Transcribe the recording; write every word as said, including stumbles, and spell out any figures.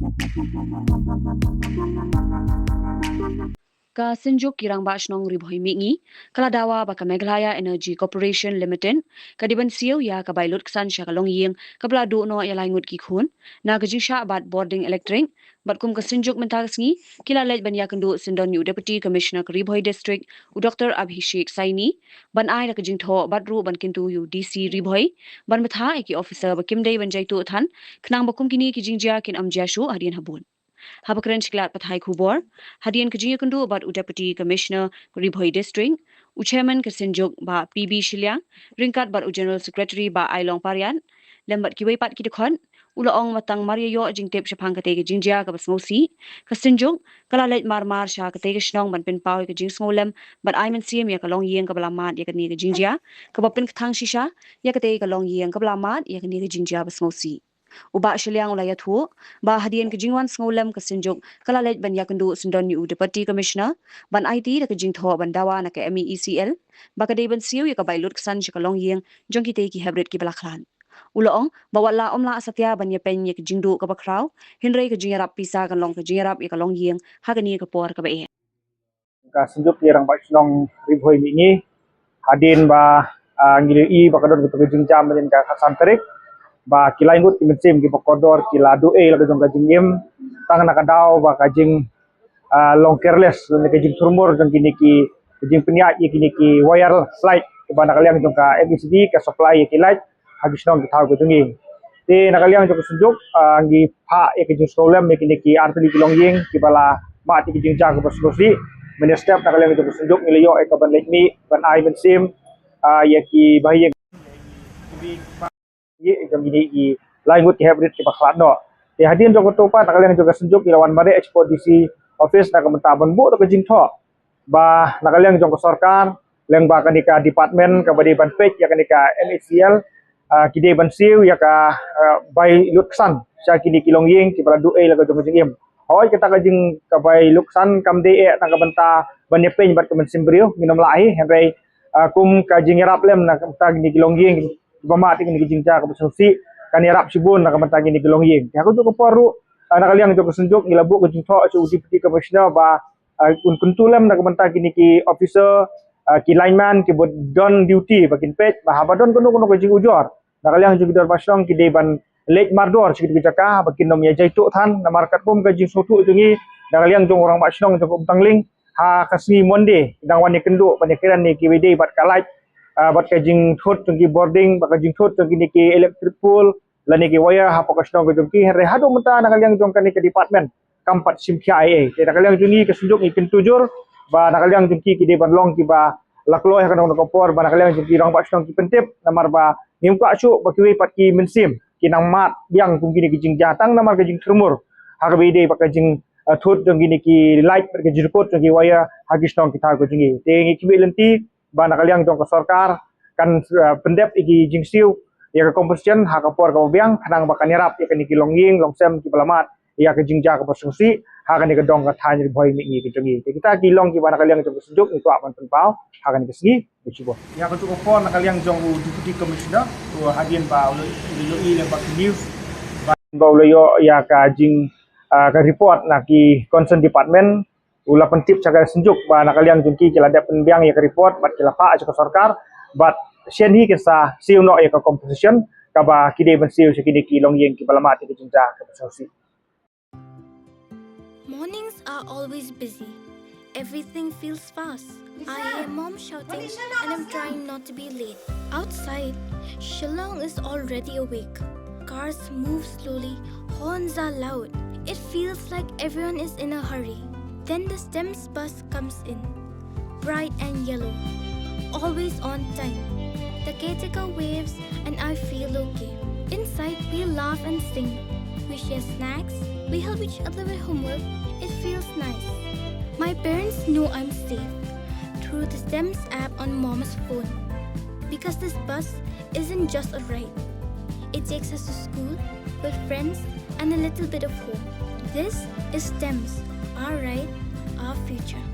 Ka Synjuk ki Rangbah Shnong Ri Bhoi Mihngi ka la dawa ba ka Meghalaya Energy Corporation Limited ka dei ban siew ïa ka bai lut ksan sha ka longïing kaba la duh noh ïa lai ngut ki khun na ka jingshah bat bording elektrik. Bad kum ka Synjuk mynta ka sngi ki la leit ban ïakynduh syndon ïa u Deputy Commissioner ka Ri Bhoi District, u Doctor Abhishek Saini, ban ai da ka jingthoh bad ruh ban kyntu ïa u D C Ri Bhoi ban bthah ïa ki officer ba kim dei ban jaituh than, khnang ba kum kine ki jingjia kin ym jia shuh hadien habud. Haba kren sha ki lad pathai khubor hadien ka jingïakynduh bad u Deputy Commissioner ka Ri Bhoi District, u Chairman ka Synjuk Bah P B Shiliang ryngkat bad u General Secretary Bah Ailong Pariat lem bad kiwei pat ki dkhot, u la ong ba tang mar ïa ïoh jingtip shaphang katei ka jingjia kaba sngewsih, ka Synjuk ka la leit mar mar sha katei ka shnong ban pynpaw ïa ka jingsngewlem bad ai mynsiem ïa ka longïing kaba la mad ïa kane ka jingjia, kaba pynkthang shisha ïa katei ka longïing kaba la mad ïa kane ka jingjia ba sngewsih. U Bah Shiliang u la ïathuh ba hadien ka jingwan sngewlem ka Synjuk ka la leit ban ïakynduh syndon ïa u Deputy Commissioner ban aiti da ka jingthoh ban dawa na ka M E E C L ba ka dei ban siew ïa ka bai lut ksan sha ka longïing jong kitei ki heprit kiba la khlad. U la ong ba wat la ym lah satia ban ïapeiñ ïa ka jingduh kaba khraw, hynrei ka jingïarap pisa kan long ka jingïarap ïa ka longïing ha kane ka por kaba eh. Ka Synjuk ki Rangbah Shnong Ri Bhoi Mihngi, hadien ba, ah, ngi la ïohi ba ka don kata ka jingjia mynhynnin ka khatsan tarik, ba ki lai ngut ki mynsiem kiba kordor ki la duh ei la ka jong ka jingim tang na ka daw ba ka jing, ah, long careless lane ka jingthurmur jong kine ki, ka jingpynïaid ïa kine ki wire light ba na ka liang jong ka M E C D ka supply ïa ki light ha ki shnong ki thaw ka jong ngi. Te na ka liang jong ka Synjuk, ah, ngi phah ïa ka jingsngewlem ïa kine ki artylli ki longïing kiba la mad ïa ka jingjia kaba sngewsih. Mynne step na ka liang jong ka Synjuk ngi la ïoh ïa ka ban leit mih ban ai mynsiem, ah, ïa ki bahaïing, ïa jong kine ki lai ngut ki heprit kiba khlad noh. Te hadien jong kato pat na ka liang jong ka Synjuk ngi la wan mareh shapoh D C office na ka bynta ban buh da ka jingthoh ba na ka liang jong ka sorkar lyngba kane ka department kaba dei ban peit ïa kane ka M E C L, ah, ki dei ban siew ïa ka, ah, bai lut ksan sha kine ki longïing kiba la duh ei la ka jong ka jingim. Hooid, kata ka jing ka bai lut ksan kam dei eh na ka bynta ban ïapeiñ bad ka mynsiem briew, ngin ym lah hi, hynrei, ah, kum ka jingïarap lem na ka bynta kine ki longïing kiba mad ïa kine ki jingjia kaba sngewsih kan ïarap shibun na ka bynta kine ki longïing. Te ha kajuh ka por ruh, ah, na ka liang jong ka Synjuk ngi la buh ka jingthoh sha u Deputy Commissioner ba, ah, un kyntu lem na ka bynta kine ki officer, ah, ki lineman kiba don duty ba kin peit ba haba don kano kano ka jingujor na ka liang jong ki dorbar shnong ki dei ban leit mardor sha kito ki jaka ba kin ym ïa jaituh than, namar katkum ka jingsngewthuh jong ngi na ka liang jong u Rangbah Shnong jong ka Umtangling, ha ka sngi Monday ki dang wan ïakynduh ban ïakren ïa kiba dei bad ka light, ah, bad ka jingthut jong ki bording bad ka jingthut jong kine ki electric pole lane ki wire hapoh ka shnong ka jong ki, hynrei haduh mynta na ka liang jong kane ka department kam pat shim khia ei ei. Te na ka liang jong ngi ka Synjuk ngi kyntu jur ba na ka liang jong ki ki dei ban long kiba la kloi ha kano kano ka por ba na ka liang jong ki rangbah shnong ki pyntip, namar ba ngim kwah shuh ba kiwei pat ki mynsiem ki nang mad biang kum kine ki jingjia tang namar ka jingthurmur ha kaba ïadei bad ka jing, eh, thut jong kine ki light bad ka jingkut jong ki wire ha ki shnong ki thaw ka jong ngi. Te ngi khmih lynti ba na ka liang jong ka sorkar kan, eh, pyndep ïa ki jingsiew ïa ka compensation ha ka por kaba biang khnang ba kan ïarap ïa kine ki longïing longsem kiba la mad ïa ka jingjia kaba sngewsih ha kane ka dong ka thaiñ Ri Bhoi Mihngi ka jong ngi. Te kita ki long kiba na ka liang jong ka Synjuk ngi kwah ban pynpaw ha kane ka sngi. Ïa ka juh ka por na ka liang jong u Deputy Commissioner, u hadien ba u la, u la ïohi lem bad ki news ba, ba u la ïoh ïa ka jing, ah, ka report na ki concern department, u la pyntip sha ka Synjuk ba na ka liang jong ki ki la dep pynbiang ïa ka report bad ki la phah sha ka sorkar bad shen hi kin sa siew noh ïa ka compensation kaba ki dei ban siew sha kine ki longïing kiba la mad ïa ka jingjia kaba sngewsih. Mornings are always busy. Everything feels fast. I hear mom shouting and I'm trying not to be late. Outside, Shillong is already awake. Cars move slowly, horns are loud. It feels like everyone is in a hurry. Then the STEMS bus comes in, bright and yellow, always on time. The caretaker waves and I feel okay. Inside, we laugh and sing. We share snacks. We help each other with homework. It feels nice. My parents know I'm safe through the STEMS app on mom's phone. Because this bus isn't just a ride. It takes us to school, with friends, and a little bit of home. This is STEMS, our ride, our future.